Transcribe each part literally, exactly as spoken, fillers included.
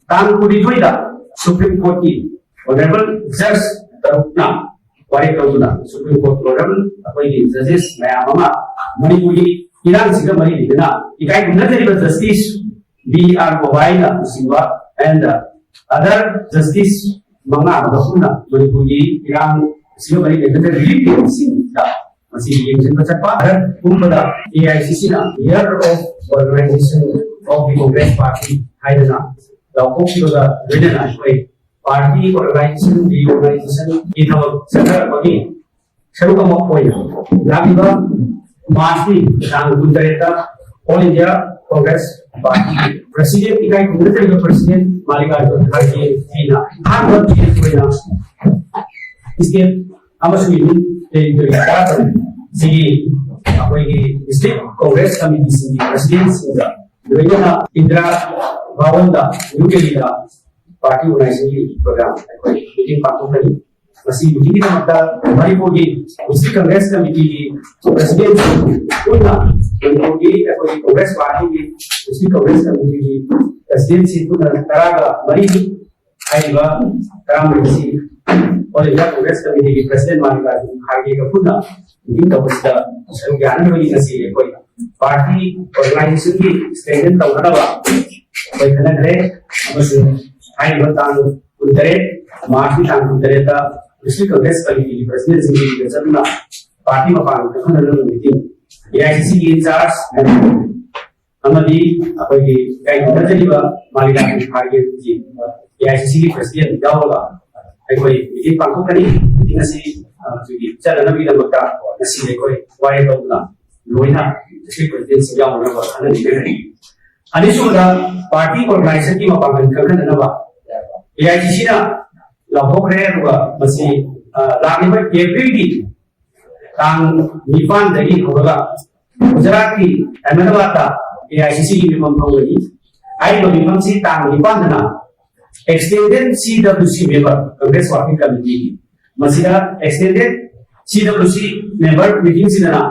ꯇꯥꯡ ꯀꯨꯟꯅꯤꯊꯣꯏꯗ supreme ꯀꯣꯔꯠꯀꯤ honourable ꯖꯖ ꯇꯔꯨꯛꯅ ꯋꯥꯔꯦꯞ ꯂꯧꯗꯨꯅ ꯁꯨꯄ꯭ꯔꯤꯝ ꯀꯣꯔꯠ ꯑꯣꯅꯔꯦꯕꯜ ꯑꯩꯈꯣꯏꯒꯤ ꯖꯖꯦꯁ ꯃꯌꯥꯝ ꯑꯃ ꯃꯅꯤꯄꯨꯔꯒꯤ ꯏꯔꯥꯡꯁꯤꯒ ꯃꯔꯤ ꯂꯩꯅꯅ ꯏꯀꯥꯏ ꯈꯨꯝꯅꯖꯔꯤꯕ ꯖꯁꯇꯤꯁ ꯕꯤ ꯑꯥꯔ ꯒꯣꯒꯥꯏꯅ ꯂꯨꯆꯤꯡꯕ and other ꯖꯁꯇꯤꯁ ꯃꯉꯥ ꯑꯃꯒ ꯄꯨꯟꯅ ꯃꯅꯤꯄꯨꯔꯒꯤ ꯏꯔꯥꯡꯁꯤꯒ ꯃꯔꯤ ꯂꯩꯅꯅ ꯔꯤꯂꯤꯐ ꯀꯦꯝꯁꯤꯡꯗ ꯃꯁꯤ ꯌꯦꯡꯁꯤꯟꯕ ꯆꯠꯄ꯫ ꯍꯟꯗꯛ ꯄꯨꯝꯕꯗ ꯑꯦ ꯑꯥꯏ ꯁꯤ ꯁꯤꯅ Year of Organization of the Congress Party ꯍꯥꯏꯗꯅ ꯂꯥꯎꯊꯣꯛꯈꯤꯕꯒ ꯂꯣꯏꯅꯅ ꯑꯩꯈꯣꯏ ꯄꯥꯔꯇꯤ ꯑꯣꯔꯒꯅꯥꯏꯖꯦꯁꯟ, ꯔꯤꯑꯣꯔꯒꯅꯥꯏꯖꯦꯁꯟꯒꯤ ꯊꯕꯛ ꯆꯠꯊꯔꯛꯄꯒꯤ ꯁꯔꯨꯛ ꯑꯃ ꯑꯣꯏꯅ ꯂꯥꯛꯂꯤꯕ ꯃꯥꯔꯆꯀꯤ ꯇꯥꯡ ꯀꯨꯟꯇꯔꯦꯠꯇ All India Congress Party President, ꯏꯀꯥꯏ ꯈꯨꯝꯅꯖꯔꯤꯕ President ꯃꯥꯜꯂꯤꯀꯥꯔꯖꯨꯟ ꯈꯥꯔꯒꯦ ꯑꯩꯅ ꯑꯍꯥꯟꯕ ꯑꯣꯏꯅ ꯏꯁꯇꯦꯠ ꯑꯃꯁꯨꯡ ꯌꯨꯅꯤꯌꯟ ꯇꯦꯔꯤꯇꯣꯔꯤ ꯇꯔꯥꯇꯔꯨꯛ ꯁꯤꯒꯤ ꯑꯩꯈꯣꯏꯒꯤ ꯗꯤꯁꯇ꯭ꯔꯤꯛ ꯀꯣꯡꯒ꯭ꯔꯦꯁ ꯀꯃꯤꯇꯤꯁꯤꯡꯒꯤ ꯄ꯭ꯔꯁꯤꯗꯦꯟꯁꯤꯡꯒ ꯂꯣꯏꯅꯅ ꯏꯟꯗꯤꯔꯥ ꯚꯋꯟꯗ ꯅ꯭ꯌꯨ ꯗꯦꯜꯂꯤꯗ ꯄꯥꯔꯇꯤ ꯑꯣꯔꯒꯅꯥꯏꯖꯦꯁꯟꯒꯤ ꯄ꯭ꯔꯣꯒ꯭ꯔꯥꯝ ꯑꯩꯈꯣꯏ ꯃꯤꯇꯤꯡ ꯄꯥꯡꯊꯣꯛꯀꯅꯤ꯫ ꯃꯁꯤ ꯃꯤꯇꯤꯡꯒꯤꯗꯃꯛꯇ ꯃꯅꯤꯄꯨꯔꯒꯤ ꯗꯤꯁꯇ꯭ꯔꯤꯛ ꯀꯪꯒ꯭ꯔꯦꯁ ꯀꯃꯤꯇꯤꯒꯤ ꯄ꯭ꯔꯁꯤꯗꯦꯟꯁꯤꯡ ꯄꯨꯟꯅ ꯃꯅꯤꯄꯨꯔꯒꯤ ꯑꯩꯈꯣꯏꯒꯤ ꯀꯪꯒ꯭ꯔꯦꯁ ꯄꯥꯔꯇꯤꯒꯤ ꯗꯤꯁꯇ꯭ꯔꯤꯛ ꯀꯪꯒ꯭ꯔꯦꯁ ꯀꯃꯤꯇꯤꯒꯤ ꯄ꯭ꯔꯁꯤꯗꯦꯟꯁꯤꯡ ꯄꯨꯟꯅ ꯇꯔꯥꯒ ꯃꯔꯤ ꯍꯥꯏꯔꯤꯕ ꯇꯔꯥꯃꯔꯤꯁꯤ ꯑꯣꯜ ꯏꯟꯗꯤꯌꯥ ꯀꯪꯒ꯭ꯔꯦꯁ ꯀꯃꯤꯇꯤꯒꯤ ꯄ꯭ꯔꯁꯤꯗꯦꯟ ꯃꯥꯜꯂꯤꯀꯥꯔꯖꯨꯟ ꯈꯥꯔꯒꯦꯒ ꯄꯨꯟꯅ ꯃꯤꯇꯤꯡ ꯇꯧꯕꯁꯤꯗ ꯁꯔꯨꯛ ꯌꯥꯅꯅꯕꯒꯤ ꯉꯁꯤ ꯑꯩꯈꯣꯏ ꯄꯥꯔꯇꯤ ꯑꯣꯔꯒꯅꯥꯏꯖꯦꯁꯟꯒꯤ ꯁ꯭ꯇꯦꯟꯗꯔꯗ ꯇꯧꯅꯅꯕ ꯑꯩꯈꯣꯏ ꯈꯟꯅꯈ꯭ꯔꯦ꯫ ꯑꯃꯁꯨꯡ ꯍꯥꯏꯔꯤꯕ ꯇꯥꯡ ꯀꯨꯟꯇꯔꯦꯠ, ꯃꯥꯔꯆꯀꯤ ꯇꯥꯡ ꯀꯨꯟꯇꯔꯦꯠꯇ ꯗꯤꯁꯇ꯭ꯔꯤꯛ ꯀꯪꯒ꯭ꯔꯦꯁ ꯀꯃꯤꯇꯤꯒꯤ ꯄ꯭ꯔꯁꯤꯗꯦꯟꯁꯤꯡꯒ ꯆꯠꯇꯨꯅ ꯄꯥꯔꯇꯤ ꯃꯄꯥꯟ ꯀꯛꯈꯟꯅꯅꯕ ꯃꯤꯇꯤꯡ, ꯑꯦ ꯑꯥꯏ ꯁꯤ ꯁꯤꯒꯤ ꯏꯟꯆꯥꯔꯖ ꯑꯃꯗꯤ ꯑꯩꯈꯣꯏꯒꯤ ꯏꯀꯥꯏ ꯈꯨꯝꯅꯖꯔꯤꯕ ꯃꯥꯂꯤꯀꯥꯔꯖꯨꯟ ꯈꯥꯔꯒꯦ ꯑꯦ ꯑꯥꯏ ꯁꯤ ꯁꯤꯒꯤ ꯄ꯭ꯔꯁꯤꯗꯦꯟ ꯌꯥꯎꯔꯒ ꯑꯩꯈꯣꯏ ꯃꯤꯇꯤꯡ ꯄꯥꯡꯊꯣꯛꯀꯅꯤ꯫ ꯃꯤꯇꯤꯡ ꯑꯁꯤ ꯑ, ꯑꯩꯈꯣꯏꯒꯤ ꯆꯠꯅꯅꯕꯒꯤꯗꯃꯛꯇ ꯉꯁꯤ ꯑꯩꯈꯣꯏ ꯋꯥꯔꯦꯞ ꯂꯧꯗꯨꯅ ꯂꯣꯏꯅ ꯗꯤꯁꯇ꯭ꯔꯤꯛ ꯄ꯭ꯔꯁꯤꯗꯦꯟꯁꯤꯡ ꯌꯥꯎꯅꯅꯕ ꯈꯟꯅꯃꯤꯟꯅꯒꯅꯤ꯫ ꯑꯅꯤꯁꯨꯕꯗ, ꯄꯥꯔꯇꯤ ꯑꯣꯔꯒꯅꯥꯏꯖꯔꯒꯤ ꯃꯄꯥꯡꯒꯜ ꯀꯟꯈꯠꯅꯅꯕ ꯑꯦ ꯑꯥꯏ ꯁꯤ ꯁꯤꯅ ꯂꯥꯎꯊꯣꯛꯈ꯭ꯔꯦ꯫ ꯑꯗꯨꯒ ꯃꯁꯤ ꯑ, ꯂꯥꯛꯂꯤꯕ ꯑꯦꯄ꯭ꯔꯤꯜꯒꯤ ꯇꯥꯡ ꯅꯤꯄꯥꯟꯗꯒꯤ ꯍꯧꯔꯒ ꯒꯨꯖꯔꯥꯠꯀꯤ ꯑꯍꯃꯦꯗꯥꯕꯥꯗꯇ ꯑꯦ ꯑꯥꯏ ꯁꯤ ꯁꯤꯒꯤ ꯃꯤꯐꯝ ꯍꯧꯒꯅꯤ꯫ ꯍꯥꯏꯔꯤꯕ ꯃꯤꯐꯝꯁꯤ ꯇꯥꯡ ꯅꯤꯄꯥꯟꯗꯅ extended C W C member, Congress Working Committeeꯒꯤ, ꯃꯁꯤꯗ extended C W C member meetingꯁꯤꯗꯅ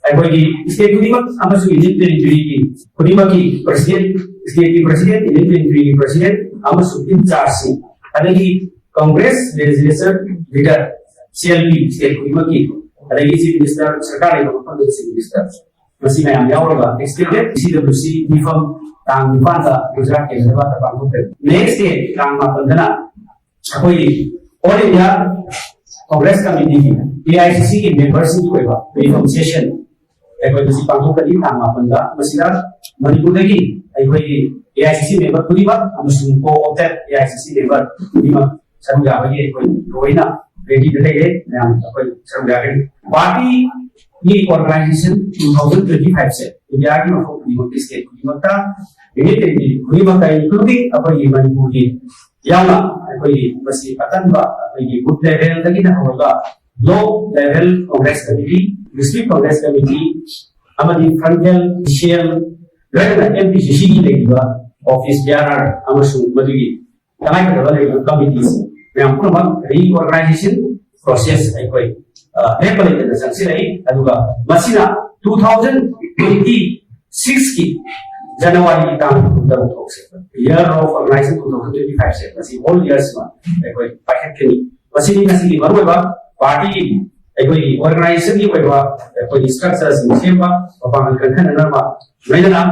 ꯑꯩꯈꯣꯏꯒꯤ state ꯈꯨꯗꯤꯡꯃꯛ ꯑꯃꯁꯨꯡ Union Territory ꯒꯤ ꯈꯨꯗꯤꯡꯃꯛꯀꯤ president, state ꯀꯤ president, Union Territory ꯒꯤ president ꯑꯃꯁꯨꯡ in charge ꯁꯤꯡ, ꯑꯗꯒꯤ Congress legislature leader, C L P state ꯈꯨꯗꯤꯡꯃꯛꯀꯤ, ꯑꯗꯒꯤ Chief Minister, ꯁꯔꯀꯥꯔ ꯂꯩꯕ ꯃꯐꯝꯗ Chief Minister, ꯃꯁꯤ ꯃꯌꯥꯝ ꯌꯥꯎꯔꯒ extended C W C ꯃꯤꯐꯝ ꯇꯥꯡ ꯅꯤꯄꯥꯟꯗ ꯒꯨꯖꯔꯥꯠꯀꯤ ꯑꯍꯃꯦꯗꯥꯕꯥꯗꯇ ꯄꯥꯡꯊꯣꯛꯀꯅꯤ꯫ Next day ꯇꯥꯡ ꯃꯥꯄꯟꯗꯅ ꯑꯩꯈꯣꯏꯒꯤ All India Congress Committee ꯒꯤ, A I C C ꯒꯤ member ꯁꯤꯡꯒꯤ ꯑꯣꯏꯕ ꯃꯤꯐꯝ session ꯑꯩꯈꯣꯏ ꯃꯁꯤ ꯄꯥꯡꯊꯣꯛꯀꯅꯤ ꯇꯥꯡ ꯃꯥꯄꯟꯗ꯫ ꯃꯁꯤꯗ ꯃꯅꯤꯄꯨꯔꯗꯒꯤ ꯑꯩꯈꯣꯏꯒꯤ A I C C member ꯈꯨꯗꯤꯡꯃꯛ ꯑꯃꯁꯨꯡ co-opted A I C C member ꯈꯨꯗꯤꯡꯃꯛ ꯁꯔꯨꯛ ꯌꯥꯕꯒꯤ ꯑꯩꯈꯣꯏ ꯂꯣꯏꯅ ready ꯗ ꯂꯩꯔꯦ꯫ ꯃꯌꯥꯝ ꯑꯩꯈꯣꯏ ꯁꯔꯨꯛ ꯌꯥꯒꯅꯤ꯫ Party ꯒꯤ organization two thousand twenty five ꯁꯦ India ꯒꯤ ꯃꯐꯝ ꯈꯨꯗꯤꯡꯃꯛꯀꯤ, state ꯈꯨꯗꯤꯡꯃꯛꯇ, Union Territory ꯈꯨꯗꯤꯡꯃꯛꯇ, including ꯑꯩꯈꯣꯏꯒꯤ ꯃꯅꯤꯄꯨꯔꯒꯤ ꯌꯥꯎꯅ, ꯑꯩꯈꯣꯏꯒꯤ ꯃꯁꯤ ꯑꯀꯟꯕ ꯑꯩꯈꯣꯏꯒꯤ booth level ꯗꯒꯤꯅ ꯍꯧꯔꯒ block level Congress Committee, District Congress Committee ꯑꯃꯗꯤ frontal, C L, ꯂꯣꯏꯅꯅ M P C C ꯒꯤ ꯂꯩꯔꯤꯕ office bearer ꯑꯃꯁꯨꯡ ꯃꯗꯨꯒꯤ ꯇꯉꯥꯏꯐꯗꯕ ꯂꯩꯔꯤꯕ committees ꯃꯌꯥꯝ ꯄꯨꯝꯅꯃꯛ reorganization process ꯑꯩꯈꯣꯏ, ꯑ, ꯂꯦꯞꯄ ꯂꯩꯇꯅ ꯆꯪꯁꯤꯜꯂꯛꯏ꯫ ꯑꯗꯨꯒ ꯃꯁꯤꯅ two thousand twenty six ꯀꯤ January ꯒꯤ ꯇꯥꯡ ꯇꯔꯨꯛ ꯐꯥꯎꯁꯦ, Year of Organization two thousand twenty five ꯁꯦ, ꯃꯁꯤ whole year ꯁꯤꯃ ꯑꯩꯈꯣꯏ ꯄꯥꯏꯈꯠꯀꯅꯤ꯫ ꯃꯁꯤꯅꯤ ꯉꯁꯤꯒꯤ ꯃꯔꯨꯑꯣꯏꯕ party ꯑꯩꯈꯣꯏꯒꯤ organization ꯒꯤ ꯑꯣꯏꯕ ꯑꯩꯈꯣꯏꯒꯤ structure ꯁꯤꯡ ꯁꯦꯝꯕ, ꯃꯄꯥꯡꯒꯜ ꯀꯟꯈꯠꯅꯅꯕ, ꯂꯣꯏꯅꯅ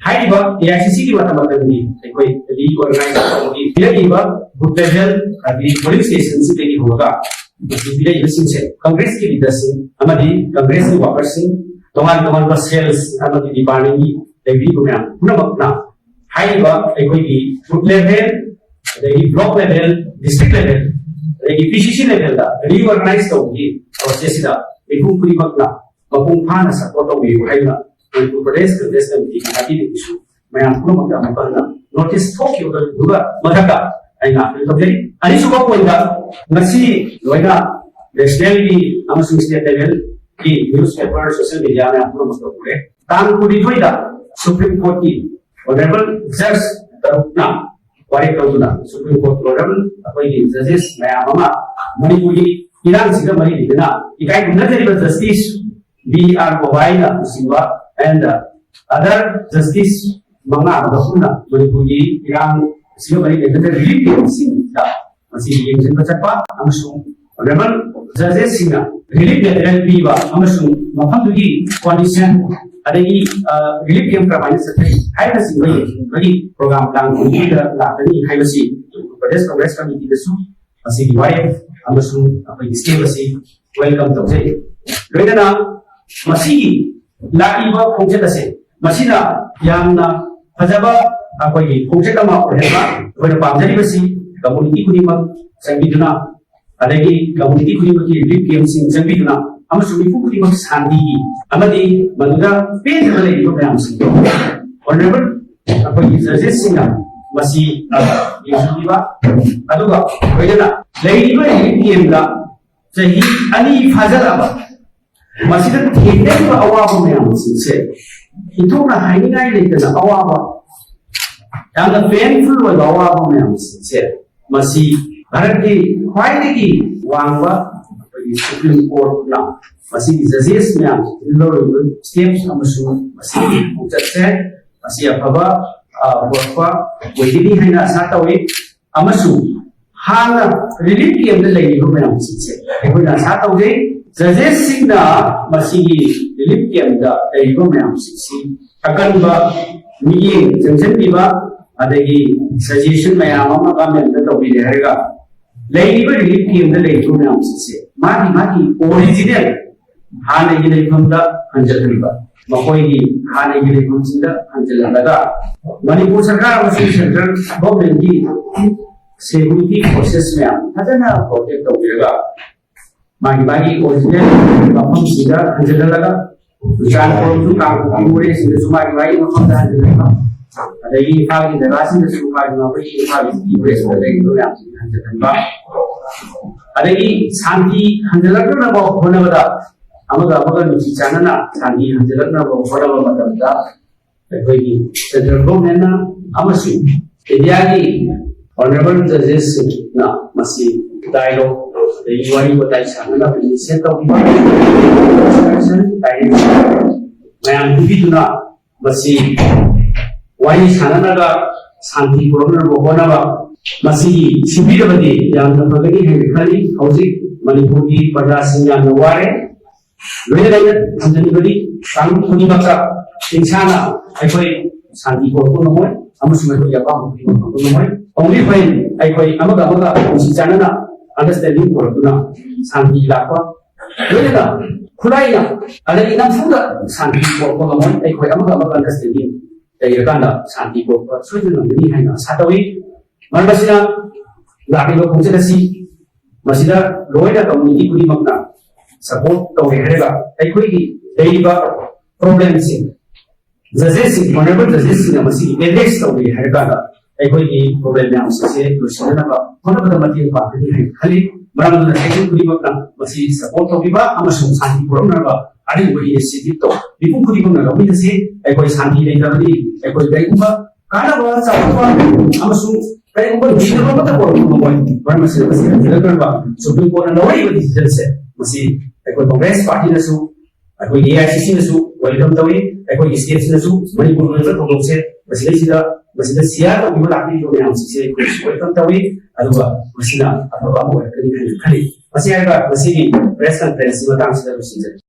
ꯍꯥꯏꯔꯤꯕ A I C C ꯒꯤ ꯃꯇꯝ ꯃꯇꯝꯒꯤ ꯑꯩꯈꯣꯏ reorganize ꯇꯧꯕꯒꯤ ꯄꯤꯔꯛꯂꯤꯕ booth level, ꯍꯥꯏꯗꯤ polling station ꯁꯤꯗꯒꯤ ꯍꯧꯔꯒ ꯃꯁꯤ ꯄꯤꯔꯛꯏꯕꯁꯤꯡꯁꯦ Congress ꯀꯤ leader ꯁꯤꯡ ꯑꯃꯗꯤ Congress ꯀꯤ worker ꯁꯤꯡ, ꯇꯣꯉꯥꯟ ꯇꯣꯉꯥꯟꯕ cells ꯑꯃꯗꯤ department ꯀꯤ ꯂꯩꯕꯤꯔꯤꯕ ꯃꯌꯥꯝ ꯄꯨꯝꯅꯃꯛꯅ ꯍꯥꯏꯔꯤꯕ ꯑꯩꯈꯣꯏꯒꯤ booth level, ꯑꯗꯒꯤ block level, district level, ꯑꯗꯒꯤ P C C level ꯗ reorganize ꯇꯧꯕꯒꯤ process ꯁꯤꯗ ꯃꯤꯄꯨꯝ ꯈꯨꯗꯤꯡꯃꯛꯅ ꯃꯄꯨꯡ ꯐꯥꯅ support ꯇꯧꯕꯤꯌꯨ ꯍꯥꯏꯅ ꯃꯅꯤꯄꯨꯔ ꯄ꯭ꯔꯗꯦꯁ ꯀꯪꯒ꯭ꯔꯦꯁ ꯀꯃꯤꯇꯤꯒꯤ party ꯗꯒꯤꯁꯨ ꯃꯌꯥꯝ ꯄꯨꯝꯅꯃꯛꯇ ꯑꯃꯨꯛ ꯍꯟꯅ notice ꯊꯣꯛꯈꯤꯕꯗꯨꯒ ꯃꯊꯛꯇ ꯑꯩꯅ appeal ꯇꯧꯖꯔꯤ꯫ ꯑꯅꯤꯁꯨꯕ point ꯇ, ꯉꯁꯤ ꯂꯣꯏꯅ national ꯒꯤ ꯑꯃꯁꯨꯡ state level ꯒꯤ newspaper, social media ꯃꯌꯥꯝ ꯄꯨꯝꯅꯃꯛꯇ ꯎꯔꯦ꯫ ꯇꯥꯡ ꯀꯨꯟꯅꯤꯊꯣꯏꯗ Supreme Court ꯀꯤ Honorable Judge ꯇꯔꯨꯛꯅ ꯋꯥꯔꯦꯞ ꯂꯧꯗꯨꯅ, Supreme Court Honorable ꯑꯩꯈꯣꯏꯒꯤ judges ꯃꯌꯥꯝ ꯑꯃ ꯃꯅꯤꯄꯨꯔꯒꯤ ꯏꯔꯥꯡꯁꯤꯒ ꯃꯔꯤ ꯂꯩꯅꯅ ꯏꯀꯥꯏ ꯈꯨꯝꯅꯖꯔꯤꯕ justice ꯕꯤ ꯑꯥꯔ ꯒꯣꯒꯥꯏꯅ ꯂꯨꯆꯤꯡꯕ and other justice ꯃꯉꯥ ꯑꯃꯒ ꯄꯨꯟꯅ ꯃꯅꯤꯄꯨꯔꯒꯤ ꯏꯔꯥꯡ ꯑꯁꯤꯒ ꯃꯔꯤ ꯂꯩꯅꯅ ꯔꯤꯂꯤꯐ ꯀꯦꯝꯞꯁꯤꯡꯗ ꯃꯁꯤꯒꯤ ꯌꯦꯡꯁꯤꯟꯕ ꯆꯠꯄ ꯑꯃꯁꯨꯡ ꯑꯣꯅꯔꯦꯕꯜ ꯖꯖꯦꯁꯁꯤꯡꯅ ꯔꯤꯂꯤꯐ ꯃꯦꯇꯔꯤꯌꯦꯜ ꯄꯤꯕ ꯑꯃꯁꯨꯡ ꯃꯐꯝꯗꯨꯒꯤ ꯀꯣꯟꯗꯤꯁꯟ ꯑꯗꯒꯤ ꯔꯤꯂꯤꯐ ꯀꯦꯝꯞ ꯀꯔꯝꯍꯥꯏꯅ ꯆꯠꯊꯔꯤ ꯍꯥꯏꯕꯅꯆꯤꯡꯕ ꯌꯦꯡꯁꯤꯟꯕꯒꯤ ꯄ꯭ꯔꯣꯒ꯭ꯔꯥꯝ ꯇꯥꯡ ꯀꯨꯟꯃꯔꯤꯗ ꯂꯥꯛꯀꯅꯤ ꯍꯥꯏꯕꯁꯤ ꯄ꯭ꯔꯗꯦꯁ ꯀꯪꯒ꯭ꯔꯦꯁ ꯀꯃꯤꯇꯤꯗꯁꯨ ꯃꯁꯤꯒꯤ ꯋꯥꯔꯦꯞ ꯑꯃꯁꯨꯡ ꯑꯩꯈꯣꯏꯒꯤ ꯁ꯭ꯇꯦꯞ ꯑꯁꯤ ꯋꯦꯜꯀꯝ ꯇꯧꯖꯩ꯫ ꯂꯣꯏꯅꯅ ꯃꯁꯤꯒꯤ ꯂꯥꯛꯂꯤꯕ ꯈꯣꯡꯆꯠ ꯑꯁꯦ ꯃꯁꯤꯅ ꯌꯥꯝꯅ ꯐꯖꯕ ꯑꯩꯈꯣꯏꯒꯤ ꯈꯣꯡꯆꯠ ꯑꯃ ꯑꯣꯏꯍꯟꯕ ꯑꯩꯈꯣꯏꯅ ꯄꯥꯝꯖꯔꯤꯕꯁꯤ ꯀꯝꯃꯨꯅꯤꯇꯤ ꯈꯨꯗꯤꯡꯃꯛ ꯆꯪꯕꯤꯗꯨꯅ ꯑꯗꯒꯤ ꯀꯝꯃꯨꯅꯤꯇꯤ ꯈꯨꯗꯤꯡꯃꯛꯀꯤ ꯔꯤꯂꯤꯐ ꯀꯦꯝꯞꯁꯤꯡ ꯆꯪꯕꯤꯗꯨꯅ ꯑꯃꯁꯨꯡ ꯃꯤꯄꯨꯝ ꯈꯨꯗꯤꯡꯃꯛ ꯁꯥꯟꯇꯤꯒꯤ ꯑꯃꯗꯤ ꯃꯗꯨꯗ ꯄꯦꯟꯗꯕ ꯂꯩꯔꯤꯕ ꯃꯌꯥꯝꯁꯤꯡꯗꯣ ꯑꯣꯅꯔꯦꯕꯜ ꯑꯩꯈꯣꯏꯒꯤ ꯖꯖꯦꯁꯁꯤꯡꯅ ꯃꯁꯤ ꯌꯦꯡꯁꯤꯟꯕꯤꯕ ꯑꯗꯨꯒ ꯂꯣꯏꯅꯅ ꯂꯩꯔꯤꯕ ꯔꯤꯂꯤꯐ ꯀꯦꯝꯞꯇ ꯆꯍꯤ ꯑꯅꯤ ꯐꯥꯖꯤꯜꯂꯛꯑꯕ ꯃꯁꯤꯗ ꯊꯦꯡꯅꯔꯤꯕ ꯑꯋꯥꯕ ꯃꯌꯥꯝꯁꯤꯡꯁꯦ ꯏꯊꯣꯛꯅ ꯍꯥꯏꯅꯤꯡꯉꯥꯏ ꯂꯩꯇꯅ ꯑꯋꯥꯕ ꯌꯥꯝꯅ ꯄꯦꯟꯐꯨꯜ ꯑꯣꯏꯕ ꯑꯋꯥꯕ ꯃꯌꯥꯝꯁꯤꯡꯁꯦ ꯃꯁꯤ ꯚꯥꯔꯠꯀꯤ ꯈ꯭ꯋꯥꯏꯗꯒꯤ ꯋꯥꯡꯕ ꯑꯩꯈꯣꯏꯒꯤ ꯁꯨꯄ꯭ꯔꯤꯝ ꯀꯣꯔꯠꯅ ꯃꯁꯤꯒꯤ ꯖꯖꯦꯁ ꯃꯌꯥꯝꯁꯤꯡꯁꯤꯅ ꯂꯧꯔꯤꯕ ꯁ꯭ꯇꯦꯞꯁ ꯑꯃꯁꯨꯡ ꯃꯁꯤꯒꯤ ꯈꯣꯡꯆꯠꯁꯦ ꯃꯁꯤ ꯑꯐꯕ ꯑ, ꯄꯨꯔꯛꯄ ꯑꯣꯏꯒꯅꯤ ꯍꯥꯏꯅ ꯑꯁꯥ ꯇꯧꯏ꯫ ꯑꯃꯁꯨꯡ ꯍꯥꯟꯅ ꯔꯤꯂꯤꯐ ꯀꯦꯝꯞꯇ ꯂꯩꯔꯤꯕ ꯃꯌꯥꯝꯁꯤꯡꯁꯦ ꯑꯩꯈꯣꯏꯅ ꯑꯁꯥ ꯇꯧꯖꯩ ꯖꯖꯦꯁꯁꯤꯡꯅ ꯃꯁꯤꯒꯤ ꯔꯤꯂꯤꯐ ꯀꯦꯝꯞꯇ ꯂꯩꯔꯤꯕ ꯃꯌꯥꯝꯁꯤꯡꯁꯤ ꯑꯀꯟꯕ ꯃꯤꯠꯌꯦꯡ ꯆꯪꯁꯤꯟꯕꯤꯕ ꯑꯗꯒꯤ ꯁꯖꯦꯁꯟ ꯃꯌꯥꯝ ꯑꯃ ꯒꯃꯦꯟꯗ ꯇꯧꯕꯤꯔꯦ ꯍꯥꯏꯔꯒ ꯂꯩꯔꯤꯕ ꯔꯤꯂꯤꯐ ꯀꯦꯝꯞꯇ ꯂꯩꯔꯤꯕ ꯃꯌꯥꯝꯁꯤꯡꯁꯦ ꯃꯥꯒꯤ ꯃꯥꯒꯤ ꯑꯣꯔꯤꯖꯤꯅꯦꯜ ꯍꯥꯟꯅꯒꯤ ꯂꯩꯐꯝꯗ ꯍꯟꯖꯤꯜꯍꯟꯕ ꯃꯈꯣꯏꯒꯤ ꯍꯥꯟꯅꯒꯤ ꯂꯩꯐꯝꯁꯤꯡꯗ ꯍꯟꯖꯤꯜꯍꯜꯂꯒ ꯃꯅꯤꯄꯨꯔ ꯁꯔꯀꯥꯔ ꯑꯃꯁꯨꯡ ꯁꯦꯟꯇ꯭ꯔꯦꯜ ꯒꯣꯔꯃꯦꯟꯒꯤ ꯁꯦꯀ꯭ꯌꯨꯔꯤꯇꯤ ꯐꯣꯔꯁꯦꯁ ꯃꯌꯥꯝ ꯐꯖꯅ ꯄ꯭ꯔꯣꯇꯦꯛ ꯇꯧꯕꯤꯔꯒ ꯃꯥꯒꯤ ꯃꯥꯒꯤ ꯑꯣꯔꯤꯖꯤꯅꯦꯜ ꯃꯐꯝꯁꯤꯗ ꯍꯟꯖꯤꯜꯍꯜꯂꯒ ꯆꯨꯔꯆꯥꯟꯄꯨꯔꯁꯨ ꯀꯥꯡꯄꯣꯛꯄꯤ ꯃꯣꯔꯦꯁꯤꯡꯗꯁꯨ ꯃꯥꯒꯤ ꯃꯥꯒꯤ ꯃꯐꯝꯗ ꯍꯟꯖꯤꯜꯍꯟꯕ ꯑꯗꯒꯤ ꯏꯝꯐꯥꯜꯒꯤ ꯖꯒꯥꯁꯤꯡꯗꯁꯨ ꯃꯥꯒꯤ ꯃꯈꯣꯏꯒꯤ ꯏꯝꯐꯥꯜꯒꯤ ꯁꯤꯇꯤ ꯋꯦꯁꯇ ꯂꯩꯔꯤꯕ ꯃꯌꯥꯝꯁꯤꯡ ꯍꯟꯖꯤꯜꯍꯟꯕ ꯑꯗꯒꯤ ꯁꯥꯟꯇꯤ ꯍꯟꯖꯤꯜꯂꯛꯅꯕ ꯍꯣꯠꯅꯕꯗ ꯑꯃꯒ ꯑꯃꯒ ꯅꯨꯡꯁꯤ ꯆꯥꯟꯅꯅ ꯁꯥꯟꯇꯤ ꯍꯟꯖꯤꯜꯂꯛꯅꯕ ꯍꯣꯠꯅꯕ ꯃꯇꯝꯗ ꯑꯩꯈꯣꯏꯒꯤ ꯁꯦꯟꯇ꯭ꯔꯦꯜ ꯒꯣꯔꯃꯦꯟꯅ ꯑꯃꯁꯨꯡ ꯏꯟꯗꯤꯌꯥꯒꯤ ꯑꯣꯅꯔꯦꯕꯜ ꯖꯖꯦꯁꯁꯤꯡꯅ ꯃꯁꯤ ꯗꯥꯏꯂꯣꯒ ꯑꯗꯒꯤ ꯋꯥꯔꯤ ꯋꯥꯇꯥꯏ ꯁꯥꯟꯅꯅꯕ initiate ꯇꯧꯈꯤꯕ, instruction, direction ꯃꯌꯥꯝ ꯄꯤꯕꯤꯗꯨꯅ ꯃꯁꯤ ꯋꯥꯔꯤ ꯁꯥꯟꯅꯅꯕ, ꯁꯥꯟꯇꯤ ꯄꯨꯔꯛꯅꯕ ꯍꯣꯠꯅꯕ, ꯃꯁꯤꯒꯤ ꯁꯤꯟꯕꯤꯔꯕꯗꯤ ꯌꯥꯝꯅ ꯐꯒꯅꯤ ꯍꯥꯏꯅ ꯈꯜꯂꯤ꯫ ꯍꯧꯖꯤꯛ ꯃꯅꯤꯄꯨꯔꯒꯤ ꯄ꯭ꯔꯖꯥꯁꯤꯡ ꯌꯥꯝꯅ ꯋꯥꯔꯦ꯫ ꯂꯣꯏꯅ ꯂꯣꯏꯅ ꯊꯝꯖꯅꯤꯡꯕꯗꯤ, ꯀꯥꯡꯂꯨꯞ ꯈꯨꯗꯤꯡꯃꯛꯇ ꯍꯤꯡꯁꯥꯅ ꯑꯩꯈꯣꯏ ꯁꯥꯟꯇꯤ ꯄꯨꯔꯛꯄ ꯉꯝꯃꯣꯏ ꯑꯃꯁꯨꯡ ꯑꯩꯈꯣꯏꯒꯤ ꯑꯄꯥꯝꯕ ꯈꯨꯗꯤꯡꯃꯛ ꯐꯪꯕ ꯉꯝꯃꯣꯏ꯫ Only when ꯑꯩꯈꯣꯏ ꯑꯃꯒ ꯑꯃꯒ ꯅꯨꯡꯁꯤ ꯆꯥꯟꯅꯅ understanding ꯄꯨꯔꯛꯇꯨꯅ ꯁꯥꯟꯇꯤ ꯂꯥꯛꯄ, ꯂꯣꯏꯅꯅ ꯈꯨꯠꯂꯥꯏꯅ ꯑꯗꯒꯤ ꯅꯝꯐꯨꯗ ꯁꯥꯟꯇꯤ ꯄꯨꯔꯛꯄ ꯉꯝꯃꯣꯏ꯫ ꯑꯩꯈꯣꯏ ꯑꯃꯒ ꯑꯃꯒ understanding ꯂꯩꯔꯀꯥꯟꯗ ꯁꯥꯟꯇꯤ ꯄꯨꯔꯛꯄ ꯁꯣꯏꯗꯅ ꯉꯝꯒꯅꯤ ꯍꯥꯏꯅ ꯑꯥꯁꯥ ꯇꯧꯏ꯫ ꯃꯔꯝ ꯑꯁꯤꯅ ꯂꯥꯛꯂꯤꯕ ꯈꯣꯡꯆꯠ ꯑꯁꯤ ꯃꯁꯤꯗ ꯂꯣꯏꯅ community ꯈꯨꯗꯤꯡꯃꯛꯅ support ꯇꯧꯔꯦ ꯍꯥꯏꯔꯒ ꯑꯩꯈꯣꯏꯒꯤ ꯂꯩꯔꯤꯕ problemꯁꯤꯡ, judgesꯁꯤꯡ, honorable judgesꯁꯤꯡꯅ ꯃꯁꯤꯒꯤ address ꯇꯧꯔꯦ ꯍꯥꯏꯔꯀꯥꯟꯗ ꯑꯩꯈꯣꯏꯒꯤ problem ꯃꯌꯥꯝꯁꯤꯡꯁꯦ ꯂꯣꯏꯁꯤꯟꯅꯅꯕ ꯍꯣꯠꯅꯕꯗ ꯃꯇꯦꯡ ꯄꯥꯡꯒꯅꯤ ꯍꯥꯏꯅ ꯈꯜꯂꯤ꯫ ꯃꯔꯝ ꯑꯗꯨꯅ ꯁꯦꯛꯁꯟ ꯈꯨꯗꯤꯡꯃꯛꯅ ꯃꯁꯤ support ꯇꯧꯕꯤꯕ ꯑꯃꯁꯨꯡ ꯁꯥꯟꯇꯤ ꯄꯨꯔꯛꯅꯕ ꯑꯔꯤꯕ initiativeꯇꯣ ꯃꯤꯄꯨꯝ ꯈꯨꯗꯤꯡꯃꯛꯅ ꯂꯧꯃꯤꯟꯅꯁꯤ꯫ ꯑꯩꯈꯣꯏ ꯁꯥꯟꯇꯤ ꯂꯩꯇ꯭ꯔꯕꯗꯤ ꯑꯩꯈꯣꯏ ꯀꯔꯤꯒꯨꯝꯕ ꯀꯥꯟꯅꯕ ꯆꯥꯎꯈꯠꯄ ꯑꯃꯁꯨꯡ ꯀꯔꯤꯒꯨꯝꯕ ꯍꯤꯡꯅꯕ ꯑꯃꯠꯇ ꯄꯨꯔꯛꯄ ꯉꯝꯃꯣꯏ꯫ ꯃꯔꯝ ꯑꯁꯤꯅ ꯃꯁꯤ ꯍꯟꯖꯤꯜꯂꯛꯇ꯭ꯔꯕ Supreme Courtꯅ ꯂꯧꯔꯛꯏꯕ decisionꯁꯦ ꯃꯁꯤ ꯑꯩꯈꯣꯏ Congress Partyꯅꯁꯨ, ꯑꯩꯈꯣꯏ AICCꯅꯁꯨ welcome ꯇꯧꯏ, ꯑꯩꯈꯣꯏꯒꯤ stateꯁꯤꯅꯁꯨ ꯃꯅꯤꯄꯨꯔꯒꯤ ꯑꯣꯏꯕ ꯊꯧꯗꯣꯛꯁꯦ ꯃꯁꯤꯗꯩꯁꯤꯗ, ꯃꯁꯤꯗ ꯁꯤꯌꯥꯔ ꯇꯧꯕꯤꯕ ꯂꯥꯛꯄꯤꯔꯤꯕ ꯃꯌꯥꯝꯁꯤꯡꯁꯦ ꯑꯩꯈꯣꯏꯁꯨ welcome ꯇꯧꯏ꯫ ꯑꯗꯨꯒ ꯃꯁꯤꯅ ꯑꯐꯕ ꯑꯃ ꯑꯣꯏꯔꯛꯀꯅꯤ ꯍꯥꯏꯅ ꯈꯜꯂꯤ꯫ ꯃꯁꯤ ꯍꯥꯏꯔꯒ ꯉꯁꯤꯒꯤ press conferenceꯀꯤ ꯃꯇꯥꯡꯁꯤꯗ ꯂꯣꯏꯁꯤꯟꯖꯔꯦ꯫